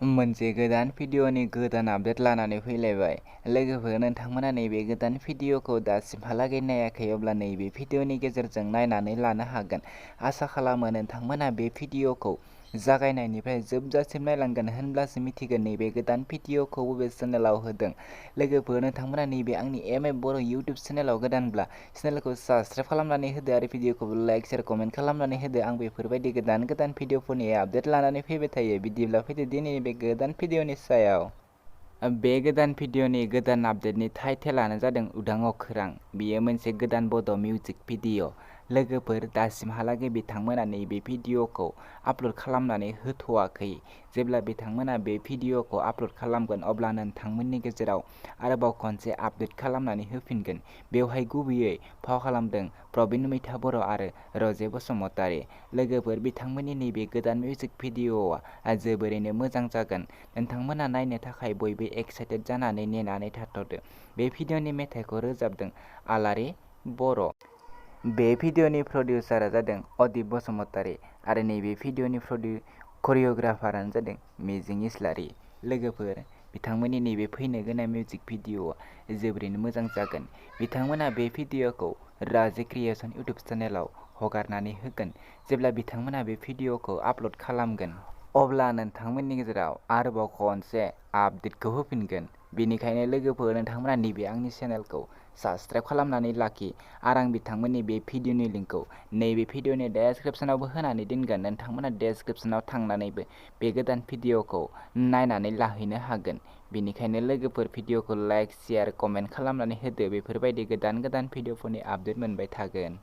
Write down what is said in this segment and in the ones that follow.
मोनसे गोदान भिडिअ'नि गोदान आपडेट लानानै फैलायबाय। लोगोफोर, नोंथांमोना नैबे गोदान भिडिअ'खौ दासिमहालागै नायाखै अब्ला नैबे भिडिअ'नि गेजेरजों नायनानै लानो हागोन। आसा खालामो नोंथांमोना बे भिडिअ'खौ जागायनायनिफ्राय जोबजासिम नायलांगोन, होनब्लासो मिथिगोन नैबे गोदान भिडिअ'खौ बबे चेनेलाव होदों। लोगोफोर, नोंथांमोना नैबे आंनि बर' इउटिउब चेनेलाव गोदानब्ला चेनेलखौ साबस्क्राइब खालामनानै होदो आरो भिडिअ'खौबो लाइक, शेयार, कमेन्ट खालामनानै होदो। आं बेफोरबायदि गोदान गोदान भिडिअ'फोरनि आपडेट लानानै फैबाय थायो। बिदिब्ला फैदो दिनैनि बे गोदान भिडिअ'नि सायाव। बे गोदान भिडिअ'नि गोदान आपडेटनि टाइटेलानो जादों उदां अखोरां। बेयो मोनसे गोदान बड' मिउजिक भिडिअ'। लोगोफोर, दासिमहालागै बिथांमोना नैबे भिडिअ'खौ आपल'ड खालामनानै होथ'वाखै। जेब्ला बिथांमोना बे भिडिअ'खौ आपल'ड खालामगोन अब्ला नोंथांमोननि गेजेराव आरोबाव खनसे आपडेट खालामनानै होफिनगोन। बेवहाय गुबैयै फाव खालामदों प्रबिन मैथा बर' आरो रजे बसुमतारी। लोगोफोर, बिथांमोननि नैबे गोदान मिउजिक भिडिअ'आ जोबोरैनो मोजां जागोन। नोंथांमोना नायनो थाखाय बयबो एक्साइटेड जानानै नेनानै थाथ'दो। बे भिडिअ'नि मेथाइखौ रोजाबदों आलारि बर'। बे भिडिअ'नि प्रडिउसारआ जादों अदिप बसुमतारी आरो नैबे भिडिअ'नि करिय'ग्राफारानो जादों मिजिं इस्लारि। लोगोफोर, बिथांमोननि नैबे फैनो गोनां मिउजिक भिडिअ'आ जोबोरैनो मोजां जागोन। बिथांमोना बे भिडिअ'खौ राजे क्रिएशन इउटिउब चेनेलाव हगारनानै होगोन। जेब्ला बिथांमोना बे भिडिअ'खौ आपल'ड खालामगोन अब्ला नोंथांमोननि गेजेराव आरोबाव खनसे आपडेटखौ होफिनगोन। बेनिखायनो लोगोफोर, नोंथांमोना नैबे आंनि चेनेलखौ साबस्क्राइब खालामनानै लाखि आरो आं बिथांमोननि बे भिडिअ'नि लिंकखौ नैबे भिडिअ'नि डेसक्रिपसनावबो होनानै दोनगोन। नोंथांमोना डेसक्रिपसनाव थांनानैबो बे गोदान भिडिअ'खौ नायनानै लाहैनो हागोन। बेनिखायनो लोगोफोर, भिडिअ'खौ लाइक, शेयार, कमेन्ट खालामनानै होदो। बेफोरबायदि गोदान गोदान भिडिअ'फोरनि आपडेट मोनबाय थागोन।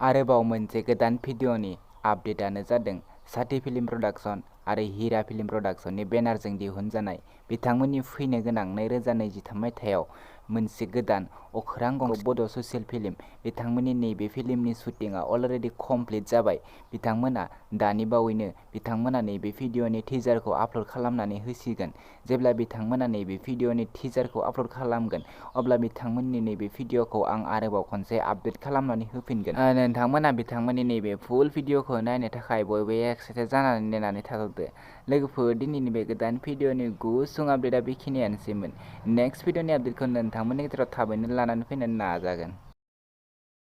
आरोबाव मोनसे गोदान भिडिअ'नि आपडेटआनो जादों साथि फिल्म प्रडाक्शन आरो हिरा फिल्म प्रडाक्शननि बेनारजों दिहुनजानाय बिथांमोननि फैनो गोनां 2023 मायथाइयाव मोनसे गोदान अखोरां गंसे बड' ससियेल फिल्म। बिथांमोननि नैबे फिल्मनि शुटिंआ अलरेडि कमप्लिट जाबाय। बिथांमोना दानि बावैनो बिथांमोना नैबे भिडिअ'नि टिजारखौ आपल'ड खालामनानै होसिगोन। जेब्ला बिथांमोना नैबे भिडिअ'नि टिजारखौ आपल'ड खालामगोन अब्ला बिथांमोननि नैबे भिडिअ'खौ आं आरोबाव खनसे आपडेट खालामनानै होफिनगोन। नोंथांमोना बिथांमोननि नैबे फुल भिडिअ'खौ नायनो थाखाय बयबो एक्साइटेड जानानै नेनानै थाथ'दो। लोगोफोर, दिनैनि बे गोदान भिडिअ'नि गुसुं आपडेटआ बेखिनियानोसैमोन। नेक्स्ट भिडिअ'नि आपडेटखौ नोंथांमोननि गेजेराव थाबैनो लानानै फैनो नाजागोन।